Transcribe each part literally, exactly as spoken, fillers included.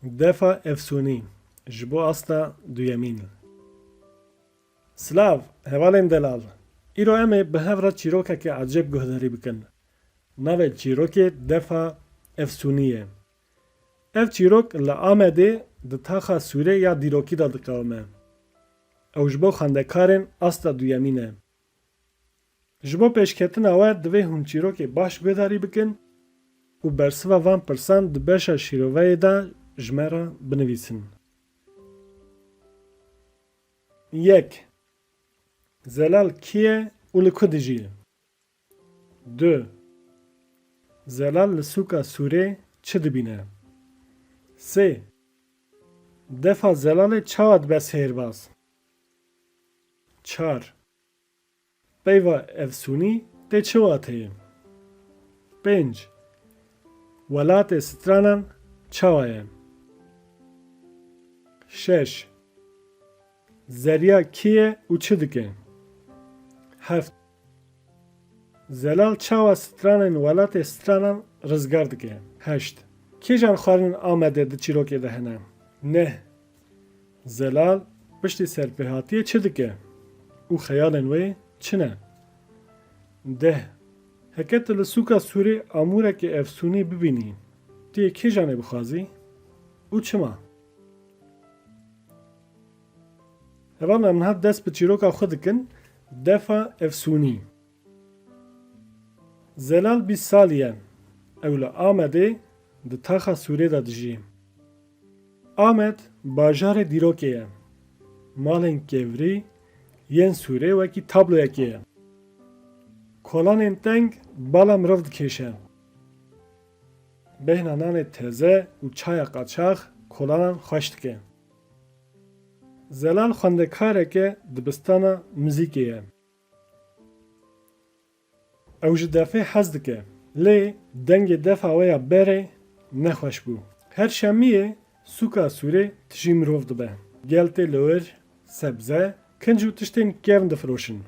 Defa efsûnî ji bo asta duyemîn. Silav, hevalên delal. Îro em ê bi hev re çîrokeke ecêb guhdarî bikin. Navê çîrokê Defa Efsûnî ye. Ev çîrok li Amedê di taxa Sûrê ya dîrokî de diqewime. Ew ji bo xwendekarên asta duyemîn e. Ji bo pêşketina we divê hûn çîrokê baş guhdarî bikin û bersiva van pirsan di beşa şîroveyê de ji me re binivîsin. Yek. Zelal kî ye û li ku dijî? Du. Zelal li sûka Sûrê çi dibîne? Sê. Defa Zelalê çawa dibe sêrbaz? Çar. Peyva efsûnî tê çi wateyê? Pênc. Welatê stranan çawa ye? Şeş. Zerya kî ye û çi dike? Heft. Zelal çawa stranên welatê stranan rizgar dike? Heşt. Kîjan xwarinên Amedê di çîrokê de hene? Neh. Zelal piştî serpêhatiyê çi dike? Û xeyalên wê çi ne? Deh. Heke tu li sûka Sûrê amûrekê efsûnî bibînî, tu yê kîjanê bixwazî û çima? Hevalno, em niha dest bi çîroka xwe dikin, Defa Efsûnî. Zelal bîst salî ye. Ew li Amedê di taxa Sûrê de dijî. Amed bajarê dîrokê ye. Malên kevirî yên Sûrê wekî tabloyekê ye. Kolanên teng bala mirov dikêşe. Bêhna nanê teze û çaya qaçax kolanan xweş dike. Zelal xwendekareke dibistana muzîkê ye. Ew ji defê hez dike, lê dengê defa wê ya berê nexweş bû. Her şemiyê sûka Sûrê tijî mirov dibe. Gel tê li wir, sebze, kinc û tiştên kevn difiroşin.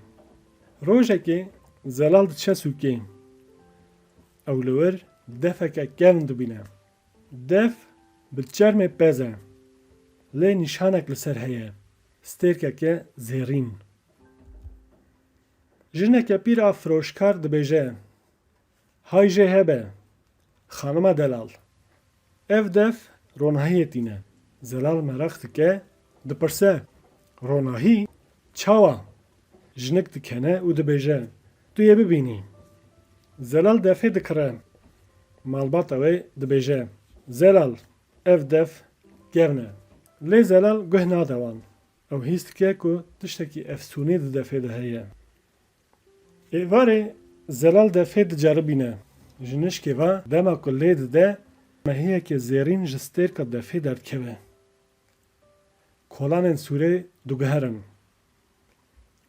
Rojekê Zelal diçe sûkê. Ew li wir defeke kevn dibîne. Def bi çermê pez e, lê nîşanek li ser heye, stêrkeke zêrîn. Jineke pîr a firoşkar dibêje, "Hay jê hebe, xanima delal. Ev def ronahiyê tîne." Zelal meraq dike, dipirse, "Ronahî? Çawa?" Jinik dikene û dibêje, "Tu yê bibînî." Zelal defê dikire. Malbata wê dibêje, "Zelal, ev def kevn e." Lê Zelal guh nade wan. Ew hîs dike ku tiştekî efsûnî di defê de heye. Êvarê Zelal defê diceribîne. Ji nişkê ve dema ku lê dide, mehiyeke zêrîn ji stêrka defê derdikeve. Kolanên sûrê diguherin.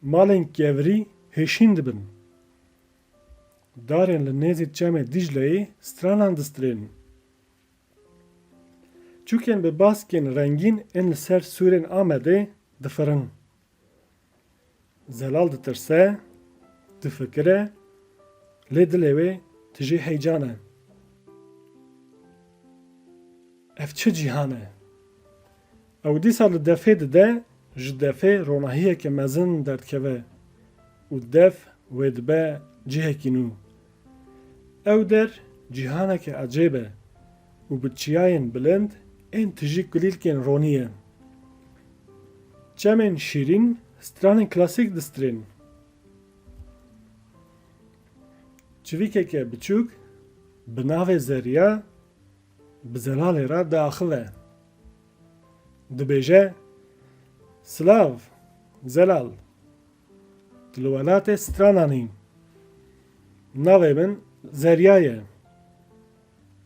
Malên kevirî hêşîn dibin. Darên li nêzî çemê Dîcleyê stranan distirên. Çûkên bi baskên rengîn ên li ser sûrên Amedê difirin. Zelal ditirse, difikire, lê dilê wê tijî heyecan e. Ev çi cîhan e? Ew dîsa li defê dide, ji defê ronahiyeke mezin derdikeve û def wê dibe cihekî nû. Ew der cîhaneke ecêb e û bi çiyayên bilind ên tijî kulîlkên ronî ye. Çemên şîrîn stranên klasîk distirên. Çivîkeke biçûk bi navê Zerya bi Zelalê re diaxive. Dibêje, "Silav, Zelal. Tu li welatê stranan î. Navê min Zerya ye.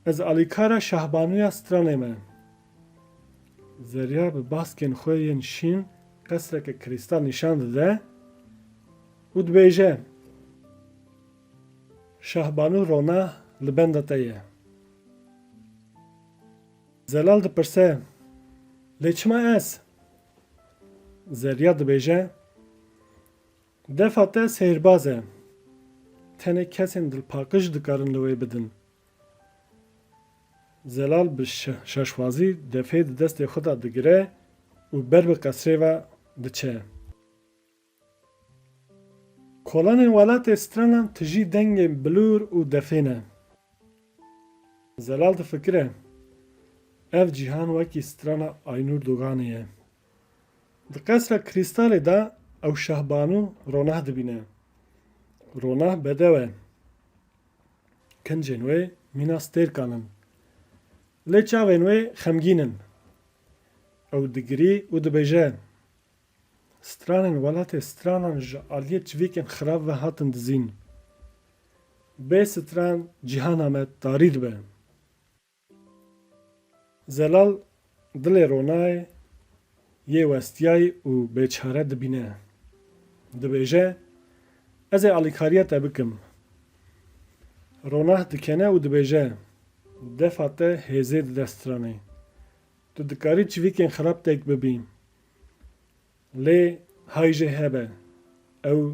Ez alîkara Şahbanûya stranê me." Zerya bi baskên xwe yên şîn qesreke krîstal nîşan dide û dibêje, "Şahbanû rona li benda te ye." Zelal dipirse, "Lê çima ez?" Zerya dibêje, "Defa te sêrbaz e. Tenê kesên dilpaqij dikarin li wê bidin." Zelal bi şe-, şaşwazî defê di destê xwe de digire û ber bi qesrê ve diçe. Kolanên welatê stranan tijî dengên bilûr û defê ne. Zelal difikire, ev cîhan wekî strana Aynûr Doganê ye. Di qesra krîstalê de ew Şahbanû Ronah dibîne. Ronah bedew e. Kincên wê mîna stêrkan in. Lê çavên wê xemgîn in. Ew digirî û dibêje, stranên welatê stranan ji aliyê çivîkên xirab ve hatin dizîn. Bê stran cîhana me tarî dibe. Zelal dilê Ronayê yê westiyayî û bêçare dibîne. Dibêje, ez ê alîkariya te bikim. Ronah dikene û dibêje, defa te hêzê dide stranê. Tu dikarî çivîkên xirab têk bibî. Lê hay jê hebe, ew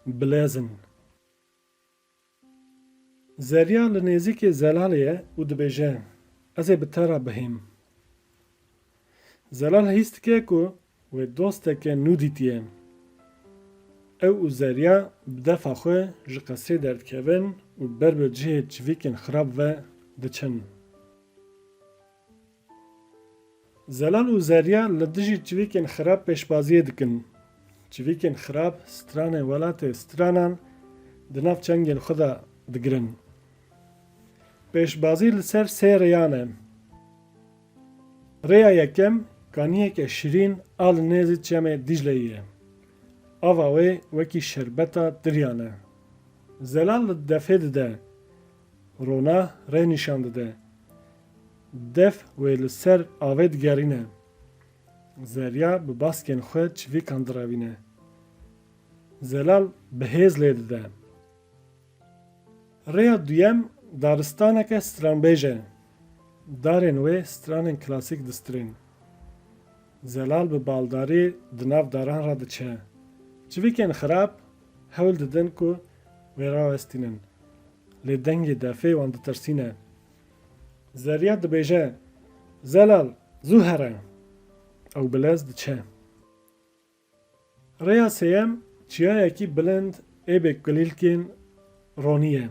bilez in. Zerya li nêzîkê Zelalê ye û dibêje, ez ê bi te re bihêm. Zelal hîs dike ku wê dosteke nû dîtiye. Ew û Zerya bi defa xwe ji qesrê derdikevin û ber bi cihê çivîkên xirab ve diçin. Zelal û Zerya li dijî çivîkên xirab pêşbaziyê dikin. Çivîkên xirab stranên welatê stranan di nav çengên xwe de digirin. Pêşbazî li ser sê rêyan e. Rêya yekem kaniyeke şirîn a li nêzî çemê Dîcleyê ye. Ava wê wekî şerbeta tiriyan e. Zelal li defê dide. Rona rê nîşan dide. Def wê li ser avê digerîne. Zerya bi baskên xwe çivîkan direvîne. Zelal bi hêz lê dide. Rêya duyem daristaneke stranbêj e. Darên wê stranên klasîk distirên. Zelal bi baldarî di nav daran re diçe. Çivîkên xirab hewl didin ku wê rawestînin. Lê dengê defê wan ditirsîne. Zerya dibêje, Zelal, zû here! Ew bilez diçe. Rêya sêyem çiyayekî bilind ê bi kulîlkên ronî ye.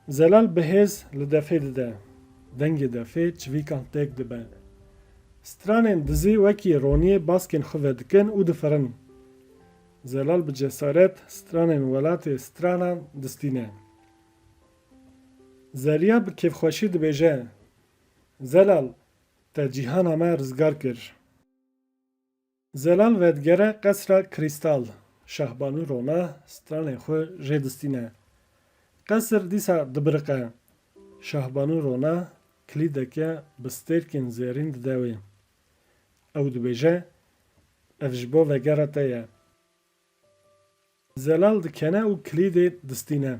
Zelal bi hêz li defê dide. Dengê defê çivîkan têk dibe. Stranên dizî wekî roniyê baskên xwe vedikin û difirin. Zelal bi cesaret stranên welatê stranan distîne. Zerya bi kêfxweşî dibêje, Zelal, te cîhana me rizgar kir. Zelal vedigere qesra krîstal. Şahbanû Rona stranên xwe jê distîne. Qesir dîsa dibiriqe. Şahbanû Rona kilîdeke bi stêrkên zêrîn dide wê. Ew dibêje, ev ji bo vegera te ye. Zelal dikene û kilîdê distîne.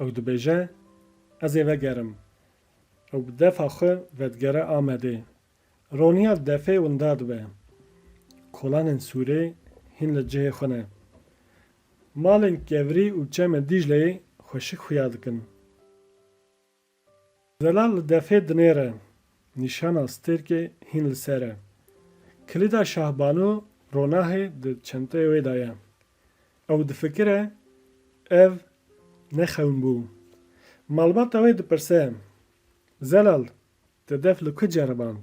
Ew dibêje, ez ê vegerim. Ew bi defa xwe vedigere Amedê. Roniya defê winda dibe. Kolanên sûrê hîn li cihê xwe ne. Malên kevirî û çemê Dîcleyê xweşik xuya dikin. Zelal li defê dinêre. Nîşana stêrkê hîn li ser e. Kilîda Şahbanû Ronahê di çenteyê wê de ye. Ew difikire, ev ne xewn bû. Malbata wê dipirse, Zelal, te def li ku ceriband?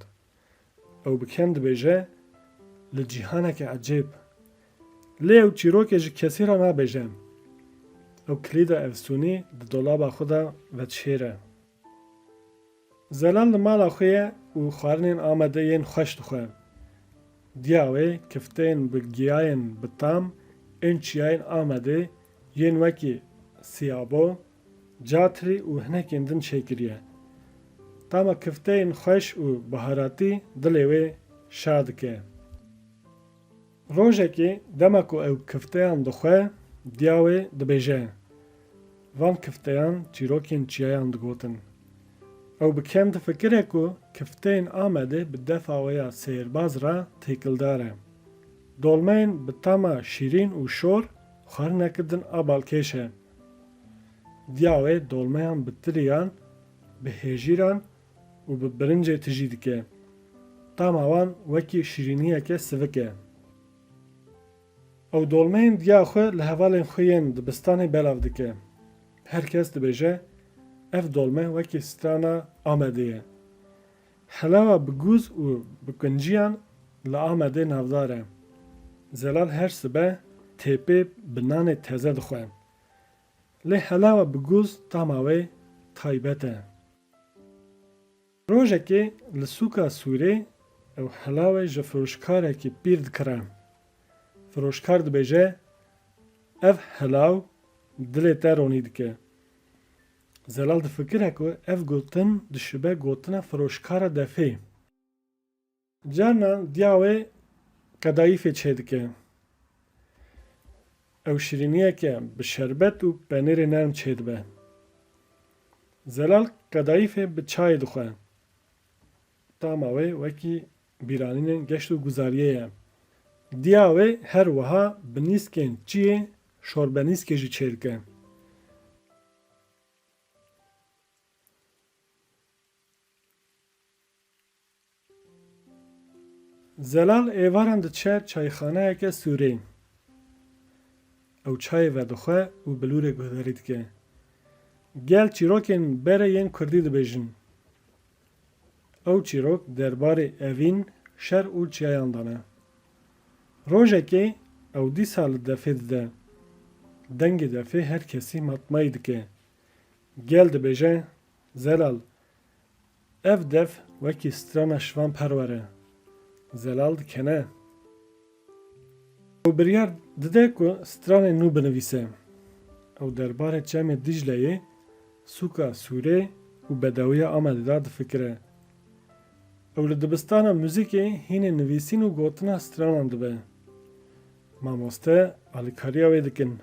Ew bi kêm dibêje, li cîhaneke ecêb. Lê ew çîrokê ji kesî re nabêje. Ew kilîda efsûnî di dolaba xwe de vedişêre. Zelal li mala xwe ye û xwarinên Amedê yên xweş dixwe. Diya wê kifteyên bi giyayên bi tam ên çiyayên Amedê yên wekî siyabo, catrî û hinekên din çêkiriye. Tama kifteyên xweş û biharatî dilê wê şa dike. Rojekê dema ku ew kifteyan dixwe, diya wê dibêje, van kifteyan çîrokên çiyayan digotin. Ew bi kêm difikire ku kifteyên Amedê bi defa wê ya seyrbaz re têkildar e. Dolmeyên bi tama şîrîn û şor xwarineke din a balkêş e. Diya wê dolmeyan bi tiriyan, bi hêjîran û bi birincê tijî dike. Tama wan wekî şîrîniyeke sivik e. Ew dolmeyên diya xwe li hevalên xwe yên dibistanê belav dike. Her kes dibêje, ev dolme wekî strana Amedê ye. Helawa bi gûz û bi kunciyan li Amedê navdar e. Zelal her sibe têpê bi nanê teze dixwe. Lê helawa bi gûz tama wê taybet e. Rojekê li sûka Sûrê ew helawê ji firoşkarekî pîr dikire. Firoşkar dibêje, ev helaw dilê te ronî dike. Zelal difikire ku ev gotin dişibe gotina firoşkara defê. Carnan diya wê qedayîfê çêdike. Ew şirîniyeke bi şerbet û penêrê nerm çêdibe. Zelal qedayîfê bi çayê dixwe. Tama wê wekî bîranînên geşt û guzariyê ye. Diya wê her wiha bi nîskên çiyê şorbenîskê jî çêdike. Zelal êvaran diçe çayxaneyeke Sûrê. Ew çayê vedixwe û bilûrê guhdarî dike. Gel çîrokên berê yên kurdî dibêjin. Ew çîrok derbarê evîn, şer û çiyayan de ne. Rojekê ew dîsa li defê dide. Dengê defê her kesî matmayî dike. Gel dibêje, Zelal, ev def wekî strana Şivan Perwer e. Zelal dikene. Ew biryar dide ku stranê nû binivîse. Ew derbarê Çemê Dîcleyê, sûka Sûrê û bedewiya Amedê de difikire. Ew li dibistana muzîkê hînê nivîsîn û gotina stranan dibe. Mamoste alîkariya wê dikin.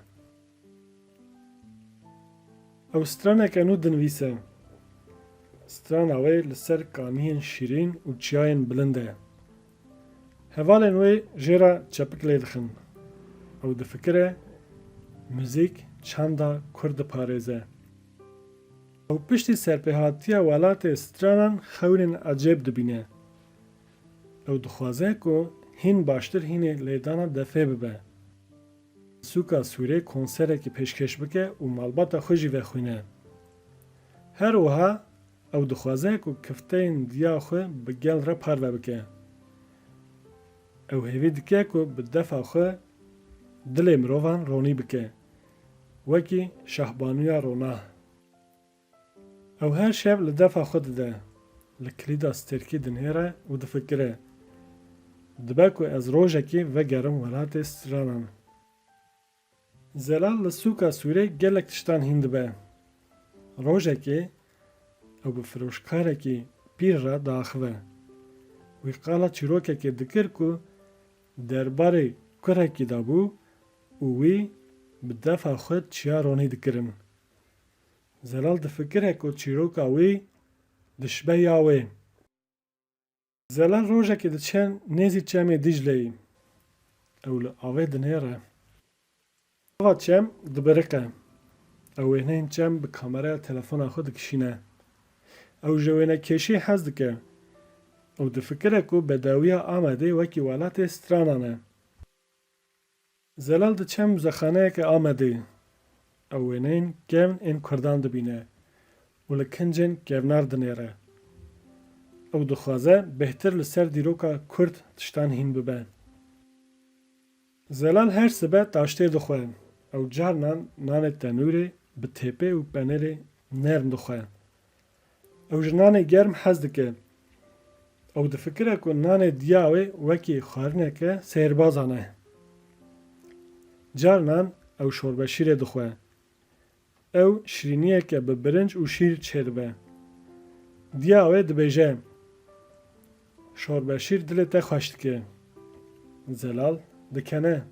Ew straneke nû dinivîse. Strana wê li ser kaniyên şîrîn û çiyayên bilind e. Hevalên wê jê re çepik lê dixin. Ew difikire, muzîk çanda kurd diparêze. Ew piştî serpêhatiya welatê stranan xewnên ecêb dibîne. Ew dixwaze ku hîn baştir hînê lêdana defê bibe. Sûka Sûrê konserekî pêşkêş bike û malbata xwe jî vexwîne. Her wiha ew dixwaze ku kifteyên diya xwe bi gel re parve bike. Ew hêvî dike ku bi defa xwe dilê mirovan ronî bike, wekî Şahbanûya Ronah. Ew her şev li defa xwe dide, li kilîda stêrkî dinihêre û difikire, dibe ku ez rojekê vegerim welatê stranan. Zelal li sûka Sûrê gelek tiştan hîn dibe. Rojekê ew bi firoşkarekî pîr re diaxive. Wî qala çîrokekê dikir ku derbarê kurekî de bû û wî bi defa xwe çiya ronî dikirin. Zelal difikire ku çîroka wî dişibe ya wê. Zelal rojekê diçe nêzî Çemê Dîcleyê. Ew li avê dinêre. Ava çem dibiriqe. Ew wêneyên çem bi kameraya telefona xwe dikişîne. Ew ji wênekêşî hez dike. Ew difikire ku bedewiya Amedê wekî welatê stranan e. Zelal diçe muzexaneyeke Amedê. Ew wêneyên kevn ên kurdan dibîne û li kincên kevnar dinêre. Ew dixwaze bêhtir li ser dîroka kurd tiştan hîn bibe. Zelal her sibe taştê dixwe. Ew carnan nanê tenûrê bi têpê û penêrê nerm dixwe. Ew ji nanê germ hez dike. Ew difikire ku nanê diya wê wekî xwarineke sêrbazan e. Carnan ew şorbeşîrê dixwe. Ew şirîniyeke bi birinc û şîr çêdibe. Diya wê dibêje, şorbeşîr dilê te xweş dike. Zelal dikene.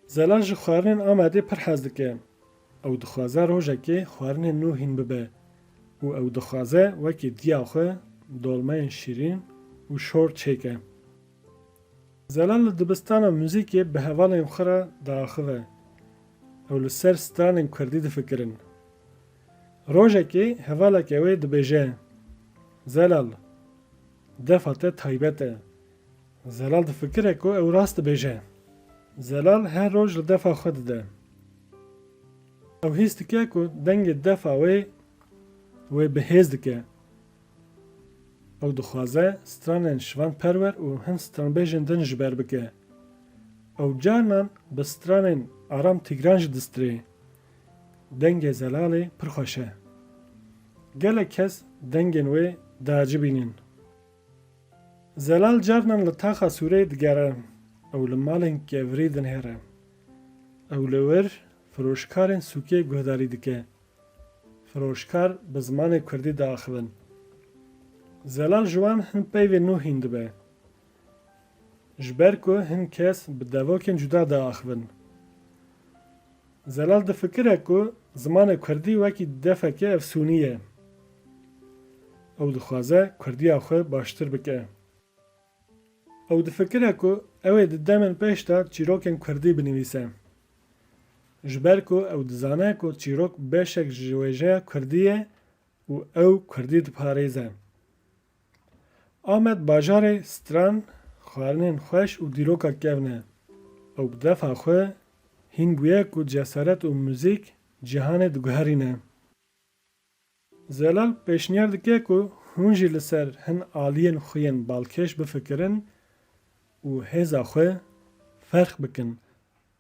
Zelal ji xwarinên Amedê pir hez dike. Ew dixwaze rojekê xwarinên nû hîn bibe û ew dixwaze wekî diya xwe dolmeyên şîrîn û şor çêke. Zelal li dibistana muzîkê bi hevalên xwe re diaxive. Ew li ser stranên kurdî difikirin. Rojekê hevaleke wê dibêje, Zelal, defa te taybet e. Zelal difikire ku ew rast dibêje. Zelal her roj li defa xwe dide. Ew hîs dike ku dengê defa wê wê bi hêz dike. Ew dixwaze stranên Şivan Perwer û hin stranbêjên din ji ber bike. Ew carnan bi stranên Aram Tîgran jî distirê. Dengê Zelalê pir xweş e. Gelek kes dengên wê diacibînin. Zelal carnan li taxa sûreyê digere. Ew li malên kevirî dinihêre. Ew li wir firoşkarên sûkê guhdarî dike. Firoşkar bi zimanê kurdî diaxivin. Zelal ji wan hin peyvên nû hîn dibe. Ji ber ku hin kes bi devokên cuda diaxivin. Zelal difikire ku zimanê kurdî wekî defeke efsûnî ye. Ew dixwaze kurdiya xwe baştir bike. Ew difikire ku ew ê di demên pêş de çîrokên kurdî binivîse. Ji ber ku ew dizane ku çîrok beşek ji wêjeya kurdî ye û ew kurdî diparêze. Amed bajarê stran, xwarinên xweş û dîroka kevn e. Ew bi defa xwe hîn bûye ku cesaret û muzîk cîhanê diguherîne. Zelal pêşniyar dike ku hûn jî li ser hin aliyên xwe yên balkêş bifikirin û hêza xwe ferq bikin.